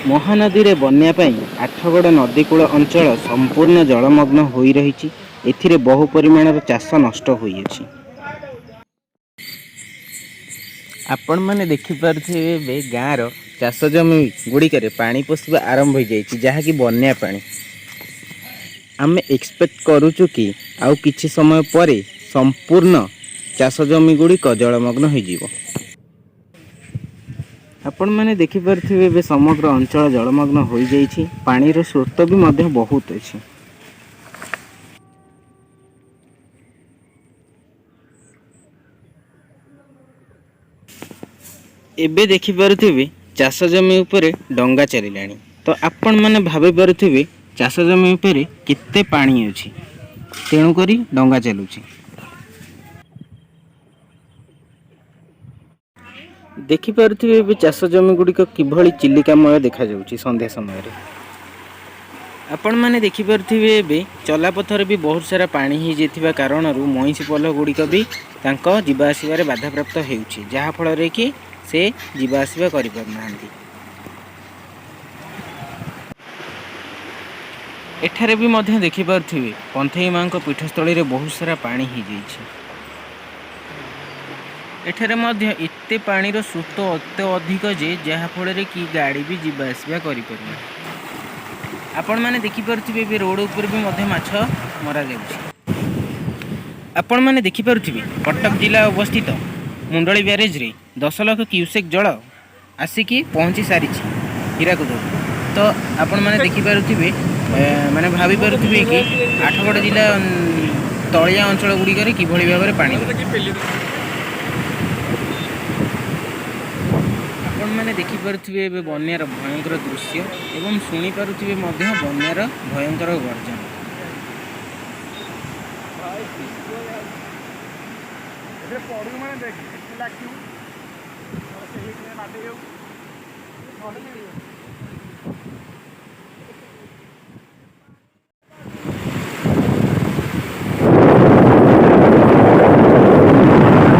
ମହାନଦୀରେ ବନ୍ୟା ପାଇଁ ଆଠଗଡ଼ ନଦୀକୂଳ ଅଞ୍ଚଳ ସମ୍ପୂର୍ଣ୍ଣ ଜଳମଗ୍ନ ହୋଇ ରହିଛି। ଏଥିରେ ବହୁ ପରିମାଣର ଚାଷ ନଷ୍ଟ ହୋଇଅଛି। ଆପଣମାନେ ଦେଖିପାରୁଥିବେ, ଏବେ ଗାଁର ଚାଷ ଜମି ଗୁଡ଼ିକରେ ପାଣି ପଶିବା ଆରମ୍ଭ ହୋଇଯାଇଛି, ଯାହାକି ବନ୍ୟା ପାଣି। ଆମେ ଏକ୍ସପେକ୍ଟ କରୁଛୁ କି ଆଉ କିଛି ସମୟ ପରେ ସମ୍ପୂର୍ଣ୍ଣ ଚାଷ ଜମି ଗୁଡ଼ିକ ଜଳମଗ୍ନ ହୋଇଯିବ। ଆପଣମାନେ ଦେଖିପାରୁଥିବେ, ଏବେ ସମଗ୍ର ଅଞ୍ଚଳ ଜଳମଗ୍ନ ହୋଇଯାଇଛି। ପାଣିର ସ୍ରୋତ ବି ମଧ୍ୟ ବହୁତ ଅଛି। ଏବେ ଦେଖିପାରୁଥିବେ, ଚାଷ ଜମି ଉପରେ ଡଙ୍ଗା ଚାଲିଲାଣି। ତ ଆପଣମାନେ ଭାବି ପାରୁଥିବେ, ଚାଷ ଜମି ଉପରେ କେତେ ପାଣି ଅଛି, ତେଣୁକରି ଡଙ୍ଗା ଚାଲୁଛି। ଦେଖିପାରୁଥିବେ, ଏବେ ଚାଷ ଜମି ଗୁଡ଼ିକ କିଭଳି ଚିଲିକାମୟ ଦେଖାଯାଉଛି ସନ୍ଧ୍ୟା ସମୟରେ। ଆପଣମାନେ ଦେଖିପାରୁଥିବେ, ଏବେ ଚଲାପଥରେ ବି ବହୁତ ସାରା ପାଣି ହେଇଯାଇଥିବା କାରଣରୁ ମଇଁଷି ପଲ ଗୁଡ଼ିକ ବି ତାଙ୍କ ଯିବା ଆସିବାରେ ବାଧାପ୍ରାପ୍ତ ହେଉଛି, ଯାହାଫଳରେ କି ସେ ଯିବା ଆସିବା କରିପାରୁନାହାନ୍ତି। ଏଠାରେ ବି ମଧ୍ୟ ଦେଖିପାରୁଥିବେ, ପନ୍ଥେଇ ମାଙ୍କ ପୀଠସ୍ଥଳୀରେ ବହୁତ ସାରା ପାଣି ହେଇଯାଇଛି। ଏଠାରେ ମଧ୍ୟ ଏତେ ପାଣିର ସ୍ରୋତ ଏତେ ଅଧିକ ଯେ ଯାହାଫଳରେ କି ଗାଡ଼ି ବି ଯିବା ଆସିବା କରିପାରୁନି। ଆପଣମାନେ ଦେଖିପାରୁଥିବେ, ଏବେ ରୋଡ଼ ଉପରେ ବି ମଧ୍ୟ ମାଛ ମରାଯାଉଛି। ଆପଣମାନେ ଦେଖିପାରୁଥିବେ, କଟକ ଜିଲ୍ଲା ଅବସ୍ଥିତ ମୁଣ୍ଡଳି ବ୍ୟାରେଜରେ 10 ଲକ୍ଷ କ୍ୟୁସେକ୍ ଜଳ ଆସିକି ପହଞ୍ଚି ସାରିଛି ହୀରାକୁଦକୁ। ତ ଆପଣମାନେ ଦେଖିପାରୁଥିବେ, ମାନେ ଭାବିପାରୁଥିବେ କି ଆଠଗଡ଼ ଜିଲ୍ଲା ତଳିଆ ଅଞ୍ଚଳ ଗୁଡ଼ିକରେ କିଭଳି ଭାବରେ ପାଣି ରହିଛି। ଆପଣମାନେ ଦେଖିପାରୁଥିବେ ଏବେ ବନ୍ୟାର ଭୟଙ୍କର ଦୃଶ୍ୟ ଏବଂ ଶୁଣିପାରୁଥିବେ ମଧ୍ୟ ବନ୍ୟାର ଭୟଙ୍କର ଗର୍ଜନ। ଏଥିରେ ପଡ଼ିବୁ ମାନେ ଦେଖ, ଏଠି ଲାଗିବୁ, ସେଇଠି ମାଡ଼େଇ ହେବୁ, ନହେଲେ ମିଳିବନି।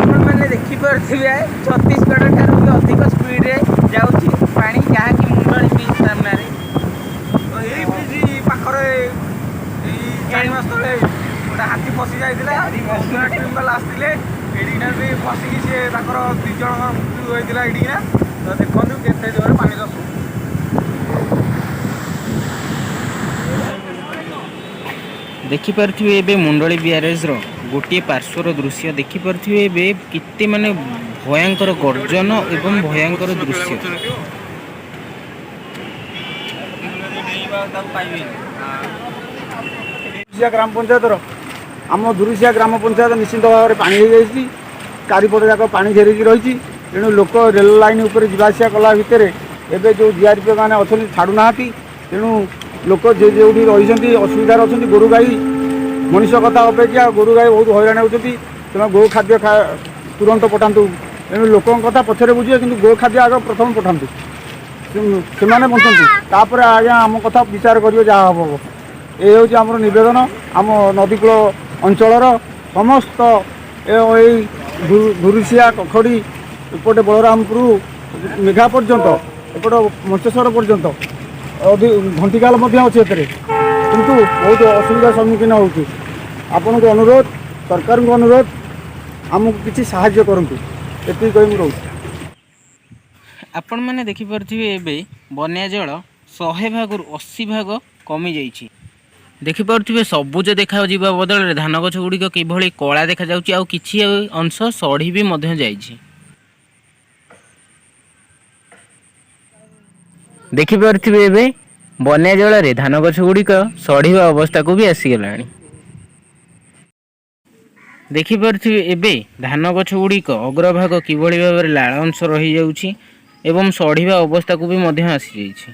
ଆପଣମାନେ ଦେଖିପାରୁଥିବେ, ଛତିଶଗଡ଼ ଠାରୁ ବି ଅଧିକ ସ୍ପିଡ଼ରେ ଯାଉଛି ପାଣି, ଯାହାକି ମୁଣ୍ଡଳି ବ୍ରିଜ୍ ସାମ୍ନାରେ। ତ ଏଇ ବ୍ରିଜ୍ ପାଖରେ ଏଇ 4 ମାସ ତଳେ ଗୋଟେ ହାତୀ ଫସି ଯାଇଥିଲା। ଟିମ୍ ବାଲା ଆସିଥିଲେ ଏଇଠିକିନା ବି ଫସିକି, ସିଏ ତାଙ୍କର 2 ଜଣଙ୍କର ମୃତ୍ୟୁ ହୋଇଥିଲା ଏଇଠିକିନା। ତ ଦେଖନ୍ତୁ କେତେ ଜୋରରେ ପାଣିର ସୁଅ। ଦେଖିପାରୁଥିବେ, ଏବେ ମୁଣ୍ଡଳି ବ୍ୟାରେଜର ଗୋଟିଏ ପାର୍ଶ୍ୱର ଦୃଶ୍ୟ। ଦେଖିପାରୁଥିବେ, ଏବେ କେତେ ମାନେ ଭୟଙ୍କର ଗର୍ଜନ ଏବଂ ଭୟଙ୍କର ଦୃଶ୍ୟ। ଧୁରୁସିଆ ଗ୍ରାମ ପଞ୍ଚାୟତର, ଆମ ଧୁରୁସିଆ ଗ୍ରାମ ପଞ୍ଚାୟତ ନିଶ୍ଚିନ୍ତ ଭାବରେ ପାଣି ହେଇଯାଇଛି। ଚାରିପଟ ଯାକ ପାଣି ଘେରିକି ରହିଛି। ତେଣୁ ଲୋକ ରେଳ ଲାଇନ୍ ଉପରେ ଯିବା ଆସିବା କଲା ଭିତରେ ଏବେ ଯେଉଁ ଜିଆର୍ପି ମାନେ ଅଛନ୍ତି, ଛାଡ଼ୁନାହାନ୍ତି। ତେଣୁ ଲୋକ ଯେ ଯେଉଁଠି ରହିଛନ୍ତି, ଅସୁବିଧାରେ ଅଛନ୍ତି। ଗୋରୁ ଗାଈ, ମଣିଷ କଥା ଅପେକ୍ଷା ଗୋରୁ ଗାଈ ବହୁତ ହଇରାଣ ହେଉଛନ୍ତି। ତେଣୁ ଗୋ ଖାଦ୍ୟ ତୁରନ୍ତ ପଠାନ୍ତୁ। ତେଣୁ ଲୋକଙ୍କ କଥା ପଛରେ ବୁଝିବେ, କିନ୍ତୁ ଗୋ ଖାଦ୍ୟ ଆଗ ପ୍ରଥମେ ପଠାନ୍ତୁ। ସେମାନେ ବଞ୍ଚନ୍ତୁ, ତାପରେ ଆଜ୍ଞା ଆମ କଥା ବିଚାର କରିବେ, ଯାହା ହେବ ହେବ। ଏ ହେଉଛି ଆମର ନିବେଦନ। ଆମ ନଦୀକୂଳ ଅଞ୍ଚଳର ସମସ୍ତ ଏଇ ଧୁରୁସିଆ, କଖଡ଼ି, ଏପଟେ ବଳରାମପୁର, ମେଘା ପର୍ଯ୍ୟନ୍ତ, ଏପଟ ମଞ୍ଚେଶ୍ୱର ପର୍ଯ୍ୟନ୍ତ, ଘଣ୍ଟିକାଲ ମଧ୍ୟ ଅଛି ଏଥିରେ। କିନ୍ତୁ ବହୁତ ଅସୁବିଧାର ସମ୍ମୁଖୀନ ହେଉଛୁ। ଆପଣଙ୍କୁ ଅନୁରୋଧ, ସରକାରଙ୍କୁ ଅନୁରୋଧ, ଆମକୁ କିଛି ସାହାଯ୍ୟ କରନ୍ତୁ। ଏତିକି କହି ମୁଁ ରହୁଛି। ଆପଣମାନେ ଦେଖିପାରୁଥିବେ, ଏବେ ବନ୍ୟା ଜଳ 100 ଭାଗରୁ 80 ଭାଗ କମିଯାଇଛି। ଦେଖିପାରୁଥିବେ, ସବୁଜ ଦେଖାଯିବା ବଦଳରେ ଧାନ ଗଛ ଗୁଡ଼ିକ କିଭଳି କଳା ଦେଖାଯାଉଛି ଆଉ କିଛି ଅଂଶ ସଢ଼ି ବି ମଧ୍ୟ ଯାଇଛି। ଦେଖିପାରୁଥିବେ, ଏବେ ବନ୍ୟା ଜଳରେ ଧାନ ଗଛ ଗୁଡ଼ିକ ସଢ଼ିବା ଅବସ୍ଥାକୁ ବି ଆସିଗଲାଣି। ଦେଖିପାରୁଥିବେ, ଏବେ ଧାନ ଗଛ ଗୁଡ଼ିକ ଅଗ୍ରଭାଗ କିଭଳି ଭାବରେ ଲାଳ ଅଂଶ ରହିଯାଉଛି ଏବଂ ସଢ଼ିବା ଅବସ୍ଥାକୁ ବି ମଧ୍ୟ ଆସିଯାଇଛି।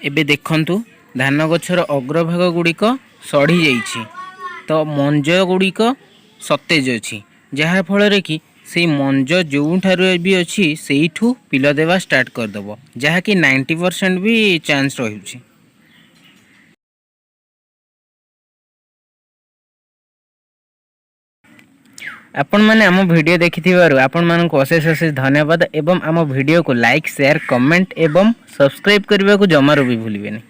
ଏବେ ଦେଖନ୍ତୁ, ଧାନ ଗଛର ଅଗ୍ରଭାଗ ଗୁଡ଼ିକ ସଢ଼ି ଯାଇଛି ତ ମଞ୍ଜ ଗୁଡ଼ିକ ସତେଜ ଅଛି, ଯାହାଫଳରେ କି ସେଇ ମଞ୍ଜ ଯେଉଁଠାରୁ ବି ଅଛି ସେଇଠୁ ପିଲ ଦେବା ଷ୍ଟାର୍ଟ କରିଦେବ, ଯାହାକି 90% ବି ଚାନ୍ସ ରହୁଛି। ଆପଣମାନେ ଆମ ଭିଡ଼ିଓ ଦେଖିଥିବାରୁ ଆପଣମାନଙ୍କୁ ଅଶେଷ ଅଶେଷ ଧନ୍ୟବାଦ ଏବଂ ଆମ ଭିଡ଼ିଓକୁ ଲାଇକ୍, ସେୟାର, କମେଣ୍ଟ ଏବଂ ସବସ୍କ୍ରାଇବ୍ କରିବାକୁ ଜମାରୁ ବି ଭୁଲିବେନି।